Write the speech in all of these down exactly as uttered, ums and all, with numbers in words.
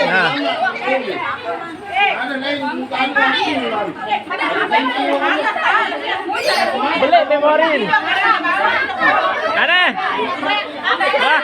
Nah. Beli memorin. Aneh. Wah.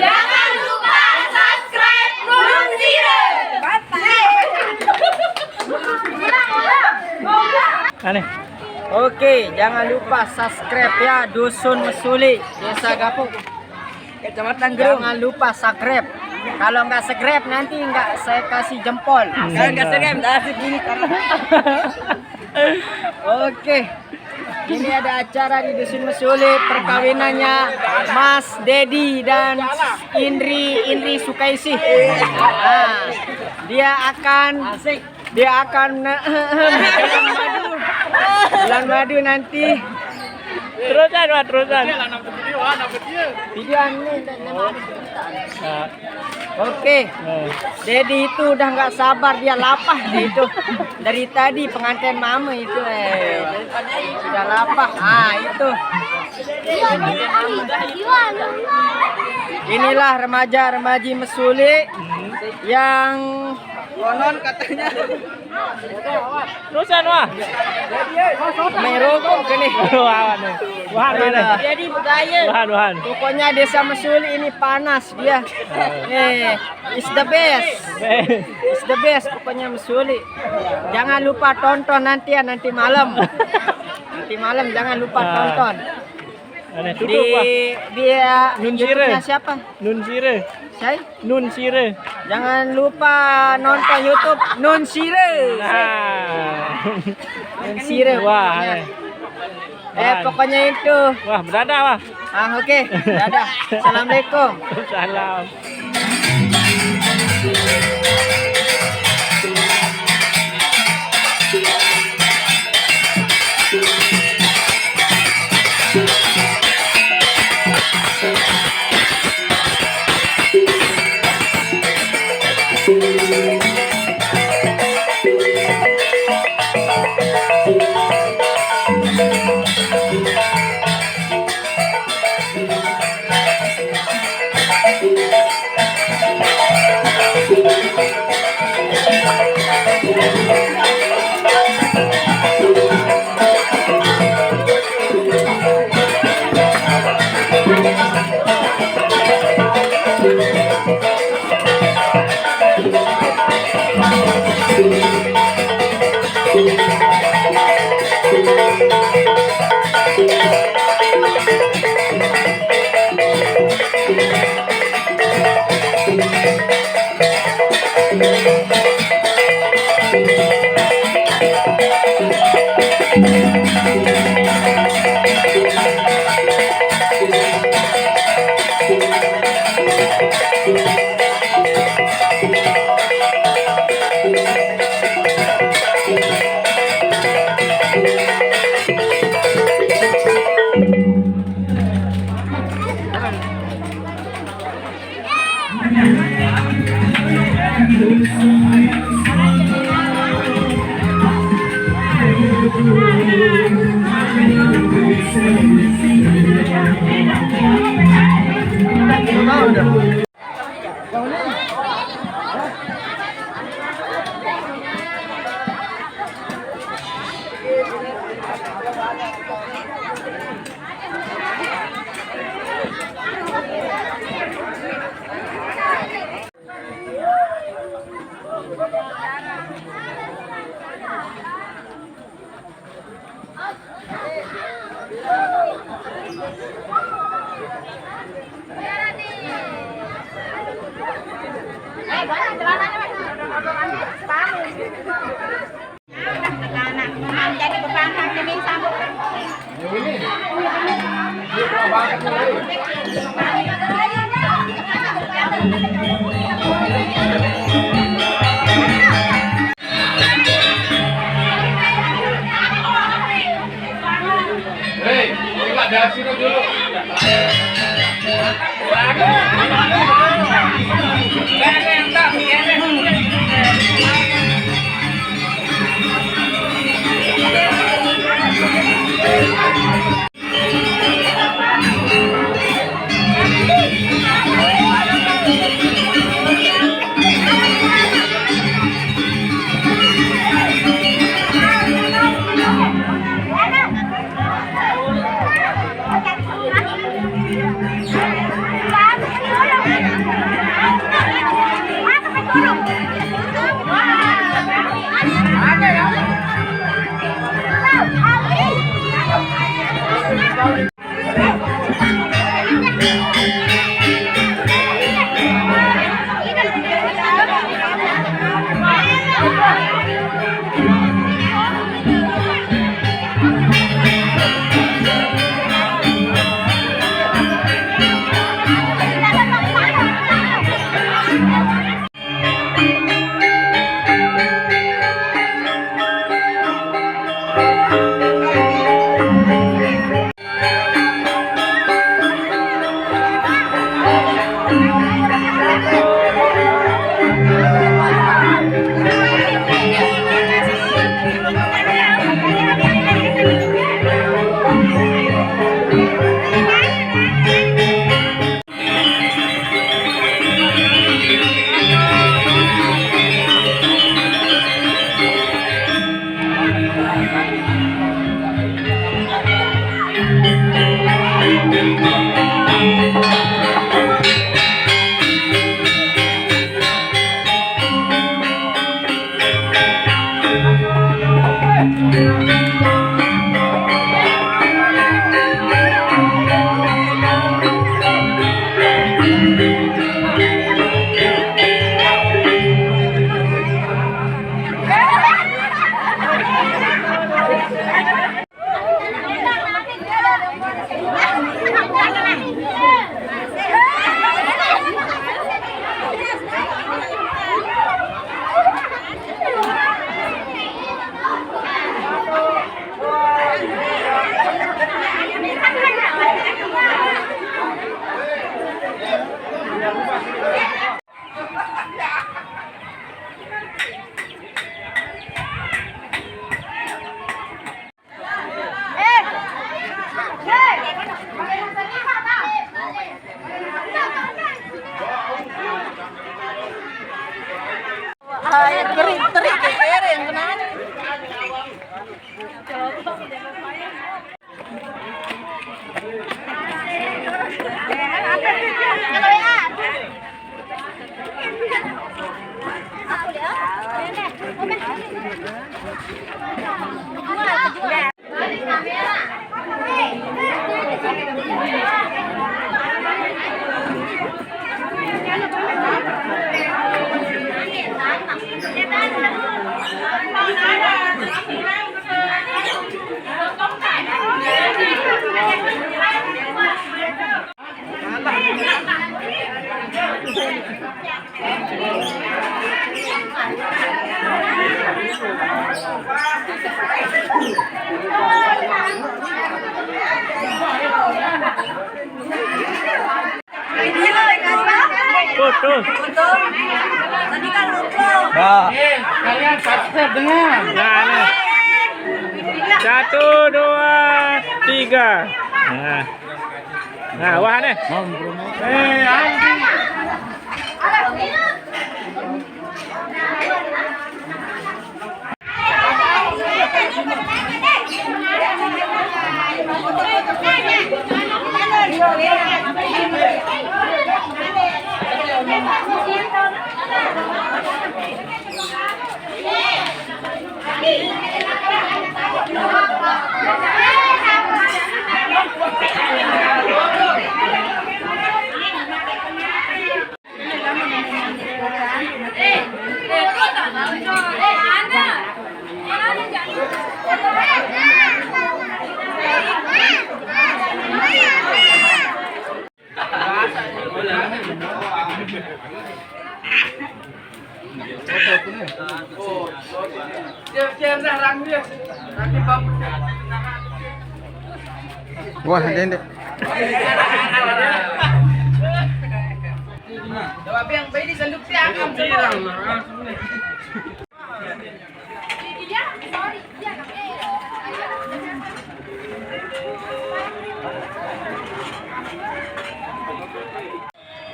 Jangan lupa subscribe Nun Sire. Aneh. Oke, jangan lupa subscribe ya, Dusun Mesuli, Desa Gapuk, Kecamatan Gerung. Jangan lupa subscribe. Kalau nggak subscribe, nanti nggak saya kasih jempol. Saya nggak subscribe, nggak asik gini karena. Oke. Ini ada acara di Dusun Mesuli, perkawinannya Mas Dedi dan Indri, Indri Sukaisi. Nah, dia akan, dia akan bulan madu. Bulan madu nanti. Terusan, Wak, terusan. Video aneh. Nah. Oke. Eh. Dedi itu udah nggak sabar, dia lapah dia itu. Dari tadi pengantin mama itu, eh. Sudah lapah. Ah, itu. Inilah remaja-remaji Mesuli yang konon katanya. Terusan, wah. Main rokok ke nih. Wah, wah, nih. Wah, wah, nih. Jadi budaya. Wah, wah. Pokoknya Desa Mesuli ini panas dia. Eh, it's the best. Eh. It's the best pokoknya Mesuli. Jangan lupa tonton nanti ya, nanti malam. Nanti malam jangan lupa tonton. Aneh, tutup, wah. Di, dia Nun Sire. YouTube-nya siapa? Nun Sire. Saya? Nun Sire. Jangan lupa nonton YouTube Nun Sire. Nah. Nun Sire. Wah, pokoknya. Aneh. Eh, wah. Pokoknya itu. Wah, berdadah, wah. Ah, oke. Dadah. Assalamualaikum. Salam. Hei, coba dari sini dulu. Ay, terik, terik, kekereng, kenapa? Tuh, tuh. Nah. Kalian subscribe dengan. Nah, nih. Satu, dua, tiga. Nah. Nah, wah nih. Eh, anjing. Wah, dendek. Coba, Bang, bayi di sanduk tiang.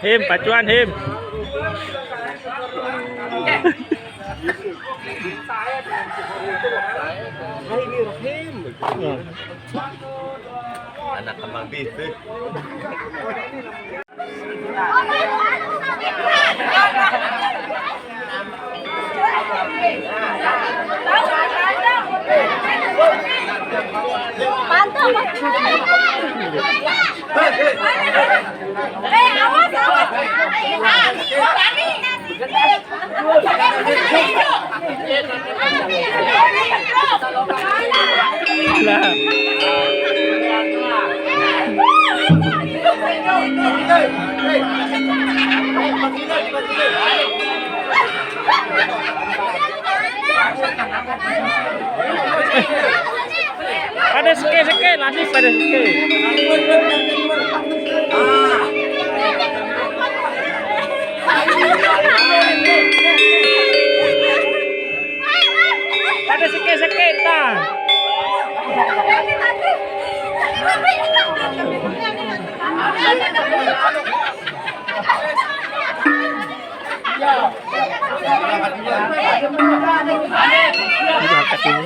Him, pacuan, Him. Anak kembang bisik. Lah. Pada seke-seke, nasib pada seke. Pada seke-seke, ta. Diangkat dulu.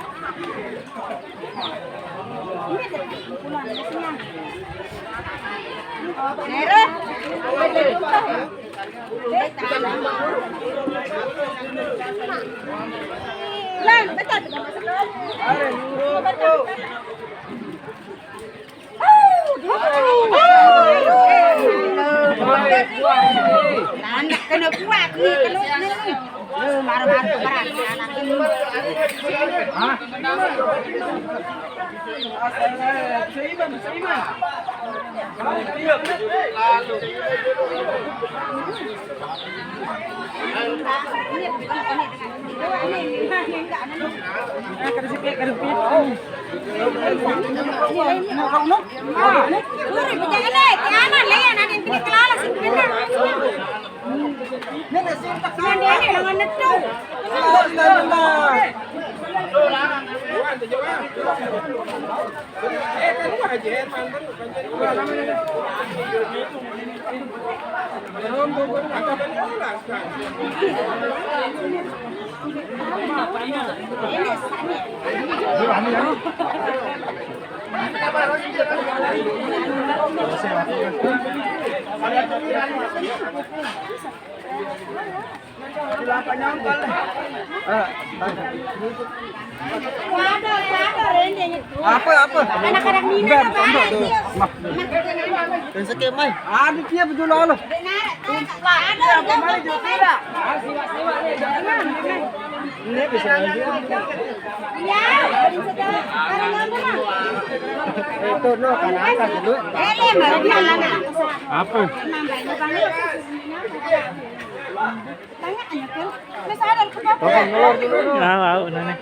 Anak kena kuat ni, kena ni. Lu marah-marah berat anak ini. Apa, apa? Anak-anak Minang apa? Yang sakit, Mai. Aduh, dia berjual Allah. Ini bisa aja. Itu no, kan angkat dulu. Apa? Tanya aja kan. Mas ada ke bapak. Tolong ngelor dulu no. Nah, mau nanya.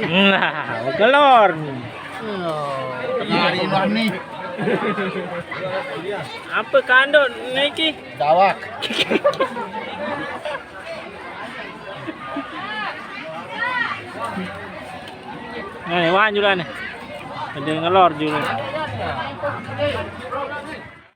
Nah, keluar nih. Lari nih. Apa kandung niki? Dawak. Nah, nih, wan juga nih. Ada ngelor juga.